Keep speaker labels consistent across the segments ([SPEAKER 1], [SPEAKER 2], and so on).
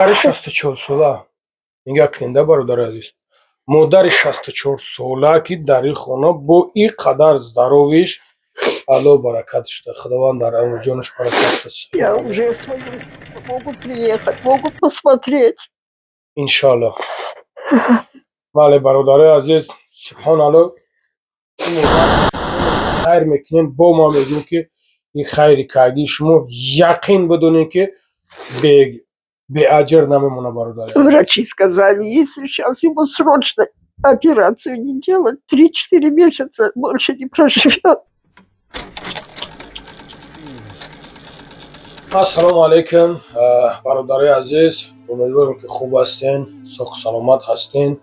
[SPEAKER 1] Модари 64 сола, нигаҳ кунед, бародари азиз, модари 64 сола, ки дар ин хона бо ин қадар здоровье ш, Алло баракатш да, Худованд дар умри ҷонаш баракат.
[SPEAKER 2] Я уже свою могут приехать, могут посмотреть.
[SPEAKER 1] Иншалло. Бале, бародарои азиз, субҳоналло, хайр мекунем. Бо ма мегӯем, ки ин хайри кардии шумо, яқин бидонед, ки беаҷр намемонад, бародари.
[SPEAKER 2] Врачи сказали, если сейчас ему срочно операцию не делать, 3-4 месяца больше не проживет.
[SPEAKER 1] Ассалому алайкум, бародарои азиз, умедворам, ки хуб ҳастен, соҳу саломат ҳастен.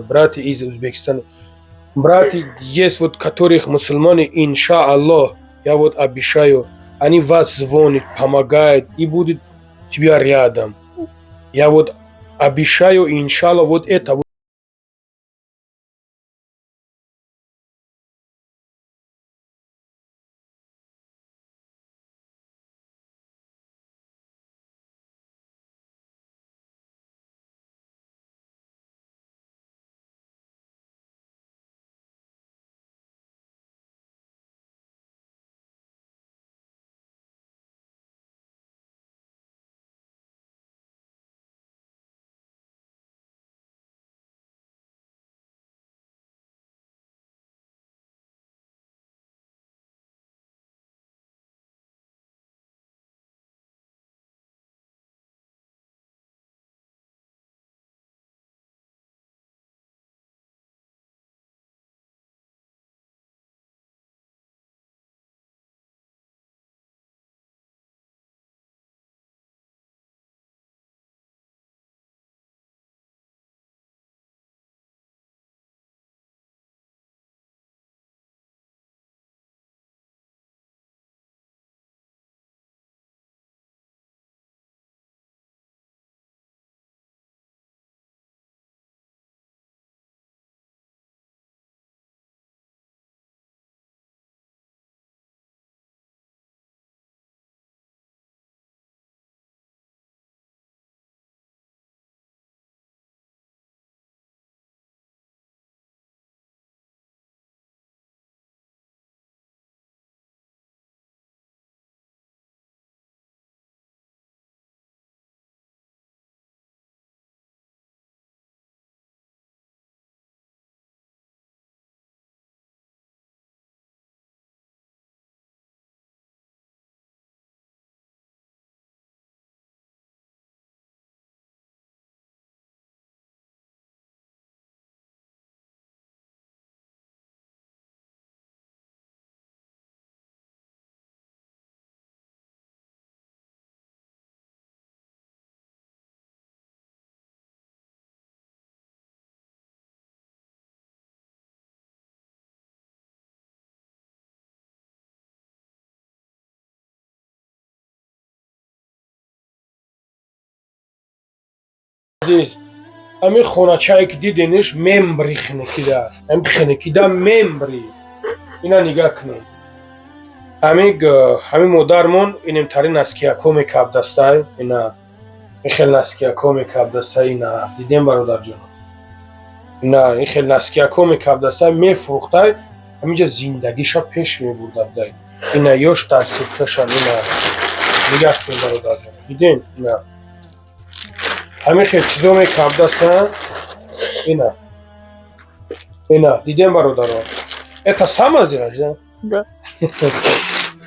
[SPEAKER 1] Братья из Узбекистана, братья есть вот, которых мусульмане, иншааллах, я вот обещаю, они вас звонят, помогают и будут тебя рядом. Я вот обещаю, иншаллах, вот это. Азиз, ҳамин хоначае ки дидениш, мембри хинакида, ҳамин хинакида мембри. Ина нигаҳ кунед, ҳамин модармон инемтари носки яко мекабдастай. Ина ин хел носки яко мекабдастай. Ина дидем, бародарҷон, ина ин хел носки яко мекабдастай, мефурӯхтай, ҳаминҷа зиндагиша пеш мебурдабдай. Ина ёш дар сеткашан. Ина нигаҳ кунед, бародарҷон, дидем, ина ҳамин хел чизо мекабдастан. Ина дидем, бародаро, это сама сделаешь, да?
[SPEAKER 2] Да.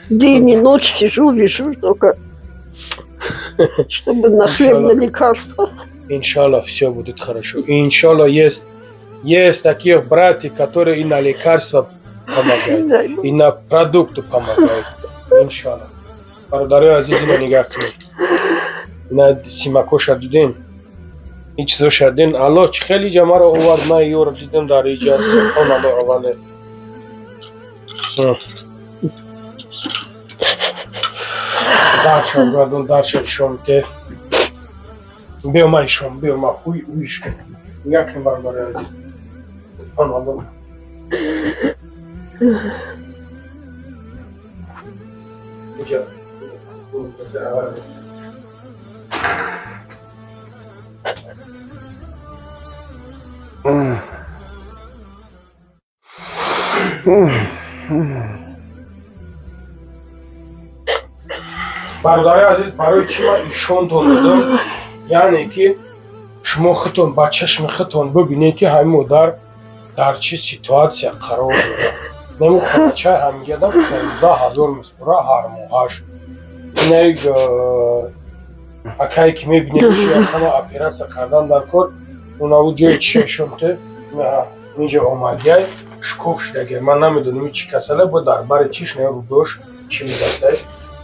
[SPEAKER 2] День и ночь сижу, вяжу только, чтобы на хлеб, на лекарства.
[SPEAKER 1] Иншаллах, все будет хорошо. Иншаллах, есть такие братья, которые и на лекарства помогают,
[SPEAKER 2] Дай Бог.
[SPEAKER 1] и на продукты помогают. Иншаллах. Бародарои азиз, ина нигаҳ кунед. Ина симакоша дидем. Ин чизоша дидем. Аллоҳ чӣ хеле иҷа маро овард, ман ёро дидам дар иҷа. Субҳоналлоҳ, аввале. Дарша гардон, дарша ишом те. Биё, ма ишом, биё, ма хуй уиш кун. Нигаҳ кунед, бародарои азиз. Субҳоналлоҳ. Иҷа. Бародари азиз, барои чӣ ман ишонтон додам? Яъне ки шумо худтон ба чашми худтон бибинед, ки ҳамин модар дар чӣ ситуация қарор дорад. Нему хоначаи ҳаминҷада 15 000 меспора ҳар моҳаш. Инаи акае ки мебинед, чи якама оператсия кардан дар кор, унаву ҷои чиша ишонте, инҷа омадияй, шикоф шудагия. Ман намедонам, чӣ касале бо дар бари чиш не рудош чӣ медастай.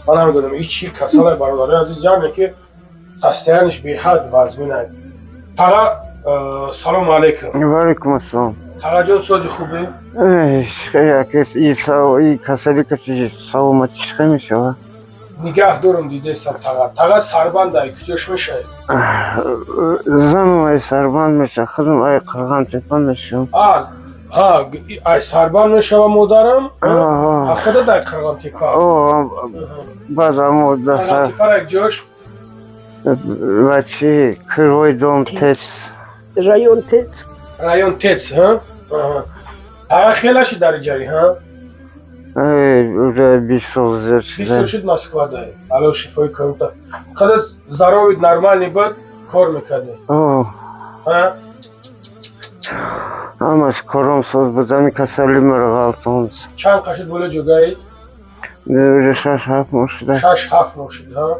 [SPEAKER 1] Ман намедонам, ин чӣ касале, бародари азиз, яъне ки состояние ш беҳад вазминай. Тага, салому алейкум.
[SPEAKER 3] Валейкум ассалом.
[SPEAKER 1] Тағаҷон, сози хубе?
[SPEAKER 3] И касали каси саломатиш хе мешава.
[SPEAKER 1] Нигаҳ дорум, дидесам, тага. Тага, сарбандай куҷош мешавед?
[SPEAKER 3] Занам ай Сарбанд меша, худам ай Қирған Тепа мешавам.
[SPEAKER 1] А ҳа, ай Сарбанд мешава модарам, ахида дай Қирғонтепа.
[SPEAKER 3] Баъд амо дафа.
[SPEAKER 1] Қирғонтепара ҷош?
[SPEAKER 3] Вачи Кривой дом, ТЭЦ.
[SPEAKER 2] Район ТЭЦ.
[SPEAKER 1] Район ТЭЦ, ҳа. Ага, хелаши дар ҷаи, ҳа?
[SPEAKER 3] Уже 20 сол зиёд
[SPEAKER 1] 20 сол
[SPEAKER 3] шуда.
[SPEAKER 1] Шуд Москва дай. Алло шифои комита. Худат здоровый, нормальный буд, кор мекардӣ?
[SPEAKER 3] О,
[SPEAKER 1] ҳа?
[SPEAKER 3] Ҳамаш кором соз буд, ами касали маро ғалтонд.
[SPEAKER 1] Чанд қашид боло ҷогаи?
[SPEAKER 3] Уже 6-7 моҳ шуда.
[SPEAKER 1] 6-7 моҳ шуд, ҳа.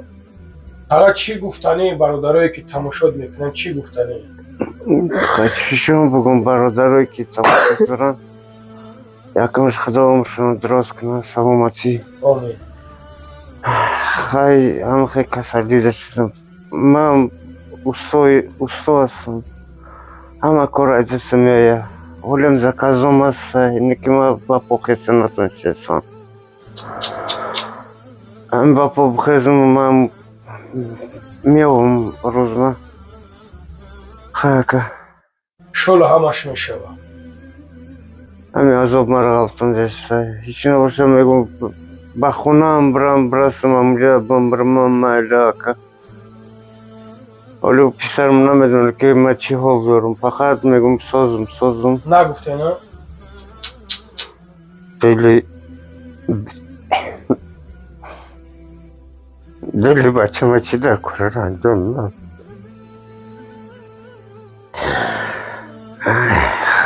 [SPEAKER 1] Ага, чӣ гуфтанӣ бародарое ки тамошот мекунанд, чӣ гуфтанӣ?
[SPEAKER 3] Чишон бугум, бародарое ки тамошо доранд, якумш Худо умршон дуроз кунад, саломатӣ.
[SPEAKER 1] Омин.
[SPEAKER 3] Хай, ҳамахе касалӣ доштам. Ман устои усто ҳастам, ҳама кор аз дастам меояд. Ҳолем заказ ом аст, ине ки ман ба по хеста натонистам. Ҳам ба по бихезам, ман меовам рӯзма. Хай, ака.
[SPEAKER 1] Иншолло, ҳамаш мешава.
[SPEAKER 3] Ҳамин азоб маро ғалтондеста. Ҳеҷ набошад, мегӯм, ба хонаам бирам, бирасам, ҳамунҷа бимбирам, майла, ака. Ҳоло писарам намедонад, ки ман чӣ ҳол дорам, фақат мегӯм: созум, созум.
[SPEAKER 1] Нагуфте, на?
[SPEAKER 3] Дили дили бачама чӣ дар кора, ранҷон на.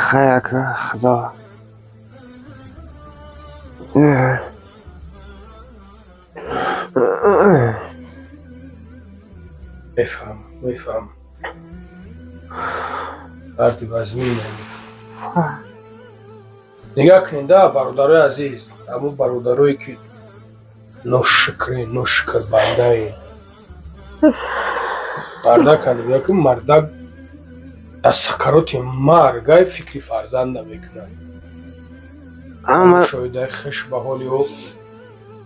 [SPEAKER 3] Хай, ака, Худо.
[SPEAKER 1] Мефаҳмам, мефаҳмам, дарди вазмин. Нигаҳ кунед да, бародарои азиз, ҳамун бародарое ки ношукре, ношукрбандаe мардака нигоҳ кун, мардак дар сакароти маргай фикри фарзанда мекунад.
[SPEAKER 3] Ама
[SPEAKER 1] мушоҳидаи хеш ба ҳоли ӯ.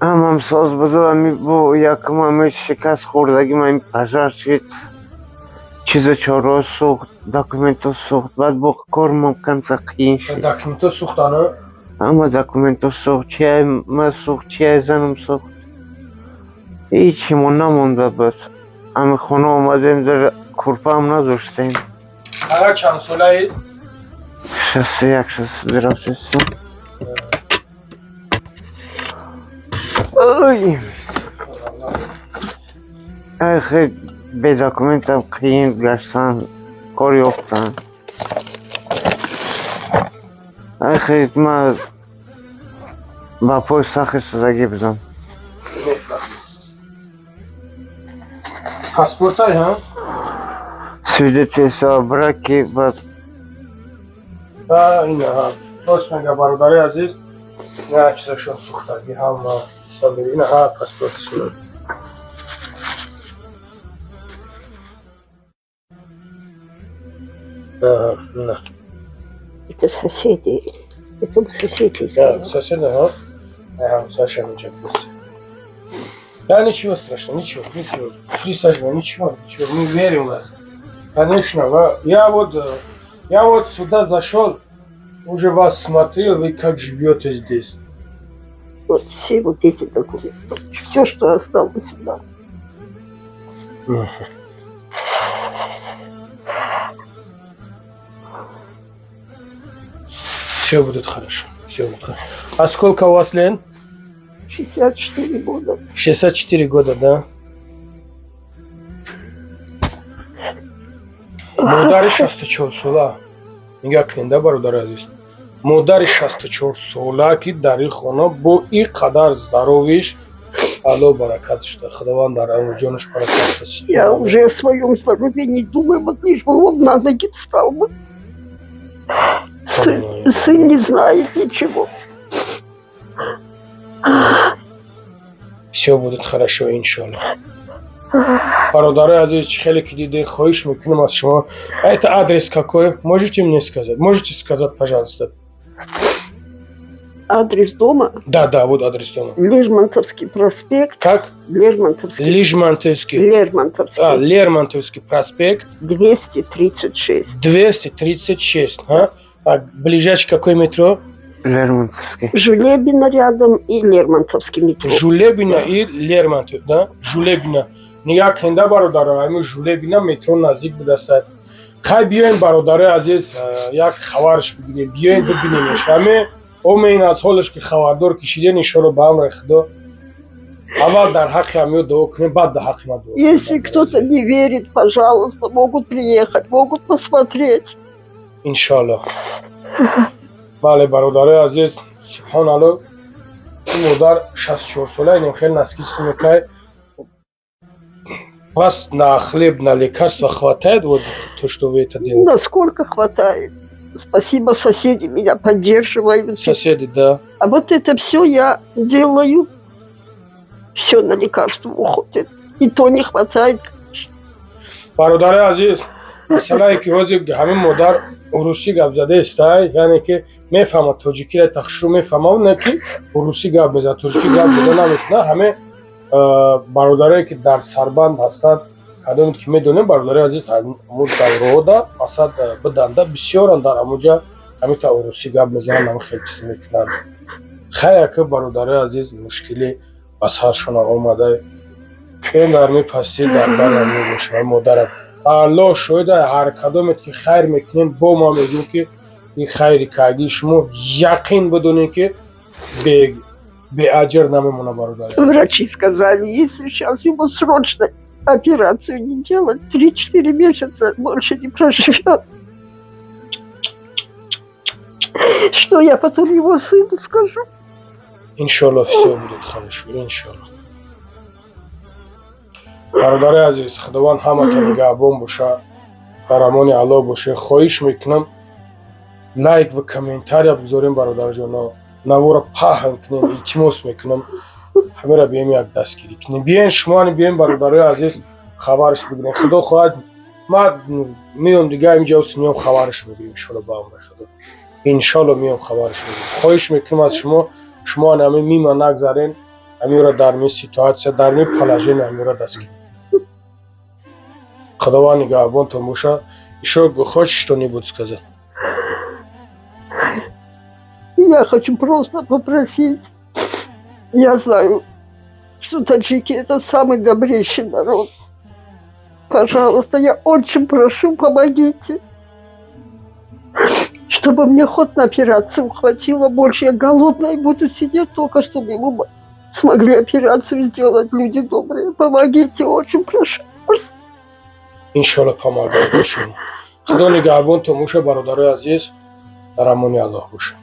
[SPEAKER 3] Ҳамам соз буду, ами бо якум ами шикаст хӯрдагим, ами пожар шид. Чизу чораҳо сӯхт, документҳо сӯхт. Баъд бо кормам камтар қиин шуд.
[SPEAKER 1] Документҳо сӯхтана?
[SPEAKER 3] Ҳама документҳо сӯхт, чи ай ман сӯхт, чи ай занам сӯхт. Ҳечимо намонда буд. Ҳами хона омадем, дар курпаам надоштем.
[SPEAKER 1] Ага, чанд солаед?
[SPEAKER 3] 61, 62 рафтестам. Ой! Ай, хел бе документам қиин гаштан, кор ёфтан. Ай, хел ман ба пои сахт шудагӣ будам.
[SPEAKER 1] Паспортай, ҳа?
[SPEAKER 3] Свидетельство о браке, баъд
[SPEAKER 1] Ҳа, ина, ҳа. Рост мега, бародари азиз. На, чизашон сӯхтагӣ ҳама. Ина, ҳа, паспорташон. Ага, на.
[SPEAKER 2] Это соседи. Это соседи.
[SPEAKER 1] Да, соседи, ага. Ага, Саша ничего. Да, ничего страшного, ничего, ничего. Присаживай, ничего, ничего, мы верим в вас. Конечно, я вот сюда зашел, уже вас смотрел, вы как живете здесь.
[SPEAKER 2] Вот все вот эти документы, все, что осталось у нас.
[SPEAKER 1] Угу. Все будет хорошо. Все будет хорошо. А сколько у вас лет?
[SPEAKER 2] 64 года.
[SPEAKER 1] 64 года, да? Модари 64 сола. Нигоҳ кунед, да, бародари азиз. Модари 64 сола, ки дар ин хона бо ин қадар здоровье ш, Алло баракат шуда. Худованд дар умру ҷонаш баракат дад.
[SPEAKER 2] Я уже о своем здоровье не думаю, вот лишь бы он на ноги встал бы. Сын не знает ничего.
[SPEAKER 1] Все будет хорошо, иншалло. Бародари азиз, чӣ хеле ки диде, хоҳиш мекунам аз шумо. Это адрес какой? Можете мне сказать? Можете сказать, пожалуйста?
[SPEAKER 2] Адрес дома?
[SPEAKER 1] Да, вот адрес дома.
[SPEAKER 2] Лермонтовский проспект.
[SPEAKER 1] Как?
[SPEAKER 2] Лермонтовский.
[SPEAKER 1] Лижмонтовский.
[SPEAKER 2] Лермонтовский.
[SPEAKER 1] А, Лермонтовский проспект.
[SPEAKER 2] 236.
[SPEAKER 1] 236. А? А ближайший какой метро?
[SPEAKER 3] Лермонтовский.
[SPEAKER 2] Жулебина рядом и Лермонтовский метро.
[SPEAKER 1] Жулебина и Лермонтов, да? Жулебина. Нигоҳ кунда, бародаро, ами Жулебина метро наздик будааст. Хай, биёем, бародарои азиз, як хабарш бигирем, биёем бибинемеш. Ҳаме омеин аз ҳолаш ки хабардор кишиден, иншоалло, ба амри Худо. Аввал дар ҳаққи ҳамиё дуо кунем, баъд дар ҳаққи ман дуо.
[SPEAKER 2] Если кто-то не верит, пожалуйста, могут приехать, могут посмотреть.
[SPEAKER 1] Иншоалло. Бале, бародарои азиз, субҳоналло, ин модар 64 сола инем хеле носки чиз мекунад. Вас на хлеб, на лекарства хватает, вот то, что вы это делаете?
[SPEAKER 2] Насколько хватает. Спасибо, соседи меня поддерживают.
[SPEAKER 1] Соседи, да.
[SPEAKER 2] А вот это все я делаю. Все на лекарства уходит. И то не хватает.
[SPEAKER 1] Бародари азиз, масъалае ки ҳозир ҳамин модар урусӣ гап зада истай, яъне ки мефаҳмад тоҷикиро, тахшу мефаҳмад, не ки урусӣ гап мезанад, тоҷикӣ гап зада наметавонад. Ҳаме бародарое ки дар сарбанд ҳастанд, кадоме ки медонем, бародари азиз, ҳамун даврода масалан биданда бисёран дар ҳамунҷа ҳамита урусӣ гап мезананд, ҳама хел чиз мекунанд. Хай, ака, бародари азиз, мушкилӣ ба саршона омада, кен дар мепастӣ дар барам мебошам. Модарам Аллоҳ шоҳида, ҳар кадомет ки хайр мекунем, бо ма мегӯем, ки ин хайри кардии шумо, яқин бидонем, ки беаҷр намемонад, бародари.
[SPEAKER 2] Врачи сказали, если сейчас ему срочно операцию не делать, 3-4 месяца больше не проживет. Что я потом его сыну скажу?
[SPEAKER 1] Иншалло, все будет хорошо, иншалло. Бародари азиз, Худованд ҳаматон нигаҳбон боша, дар амони Аллоҳ боше. Хоҳиш мекунам, лайк ва комментария бигзорем, бародарҷоно, навора паҳн кунем, илтимос мекунам. Ҳамеро бием, як дастгирӣ кунем. Биёен, шумоани биёем, бародарои азиз, хабарш бигирем. Худо хоҳад, ман меём дига инҷа, меём, хабарш мегирем, иншолло, ба амри Худо. Иншолло, меём, хабарш мегирем. Хоҳиш мекунам аз шумо, шумо ҳамин мима нагзарен, ҳамиро дар ми ситуация, дар ми положение ҳамиро дастгирӣ. Худованд нигаҳбонтон боша. Ещё хочешь что-нибудь сказать?
[SPEAKER 2] Я хочу просто попросить. Я знаю, что таджики — это самый добрейший народ. Пожалуйста, я очень прошу, помогите. Чтобы мне хоть на операцию хватило. Больше я голодная буду сидеть, только чтобы ему смогли операцию сделать. Люди добрые, помогите, очень прошу вас.
[SPEAKER 1] Иншолло, помогает шумо. Худо нигаҳбонтон боша, бародарои азиз, дар амони Аллоҳ боша.